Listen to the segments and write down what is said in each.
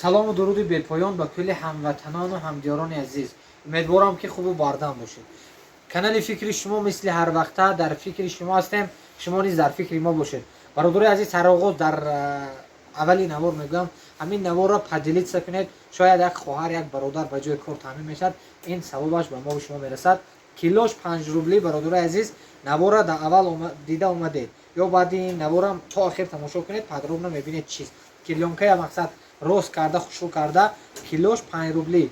Салому дуруди бепоён ба кулли ҳамватанону ҳамдиёрони азиз. Умедворам, ки хубу бардам бошед. Канали «Фикри шумо» мисли ҳар вақта дар фикри шумо ҳастем, шумо низ дар фикри мо бошед. Бародарои азиз, сароғоз дар аввали навор мегӯям, ҳамин наворро поделиться кунед. Шояд як хоҳар, як бародар ба ҷои кор таъмин мешавад, ин савобаш ба мову шумо мерасад. Килош 5 рубли. Бародарои азиз, навора дар аввал дида омадед ё баъди ин наворам то охир тамошо кунед, подробно мебинед чист. Клеёнкая мақсад рост карда, хушрӯ карда, килош 5 рубли.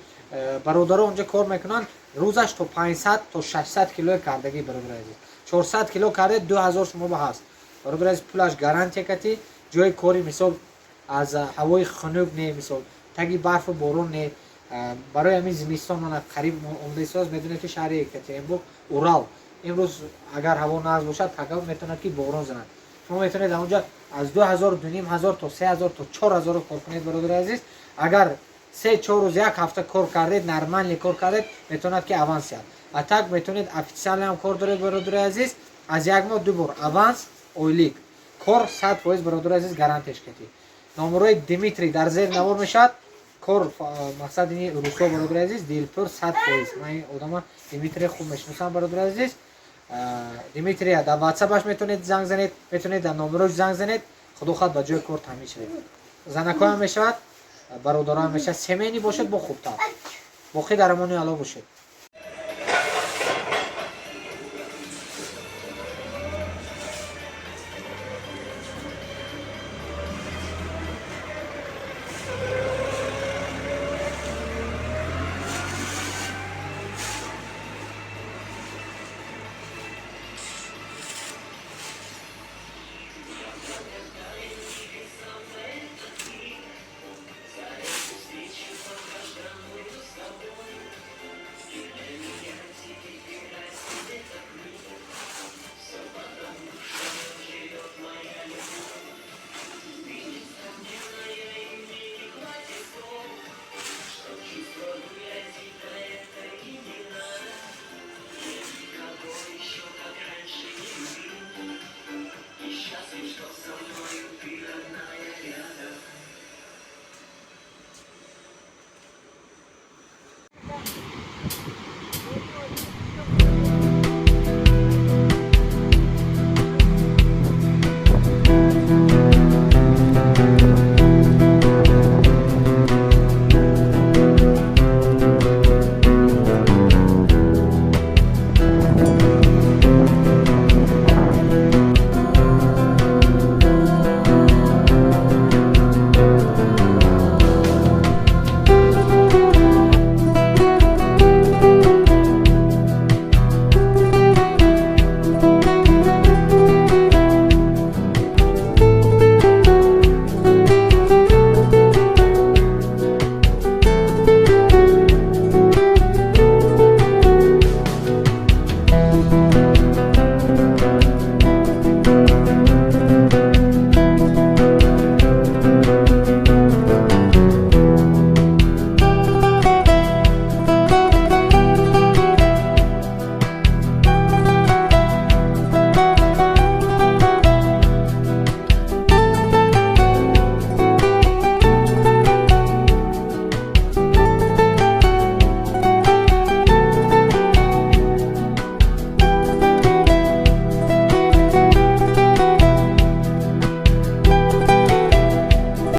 Бародаро онҷо кор мекунанд, рӯзаш то 500 то 600 килои кардагӣ. Бародари азиз, 400 кило карде, 2000 шумо ба ҳаст. Бародари азиз, пулаш гарантия кати ҷои кори, мисол, аз ҳавои хунук не, мисол, таги барфу борон не. Барои ҳамин зимистон мана қариб омада истодааст. Медонед, ки шаҳри Екатеринбург, Урал, имрӯз агар ҳаво нағз бошад, пага метавонад, ки борон занад. Шумо метавонед онҷа аз 2000, 2500 то 3000, то 4000 кор кунед. Бародари азиз, агар 3-4 рӯз, як ҳафта кор кардед, нормальный кор кардед, метавонад, ки аванс яд. А так метавонед, официально ҳам кор доред. Бародари азиз, аз як моҳ ду бор аванс, ойлик, кор 100%. Бародари азиз, гарантияш катӣ. Номерои Димитрий дар зери навор мешавад. Кор мақсад ини русо. Бародари азиз, дилпур, 100%. Ман ин одама Димитрий хуб мешиносам. Бародари азиз, Димитрия дар ватсапаш метавонед занг занед, метавонед дар номерош занг занед. Худо хоҳад, ба ҷои кор таъмин шавед. Занакоам мешавад, бародароам мешавад, семейный бошад, бо хубтар. Боқӣ дар амони Алло бошед. Что со мною ты, родная, рядом.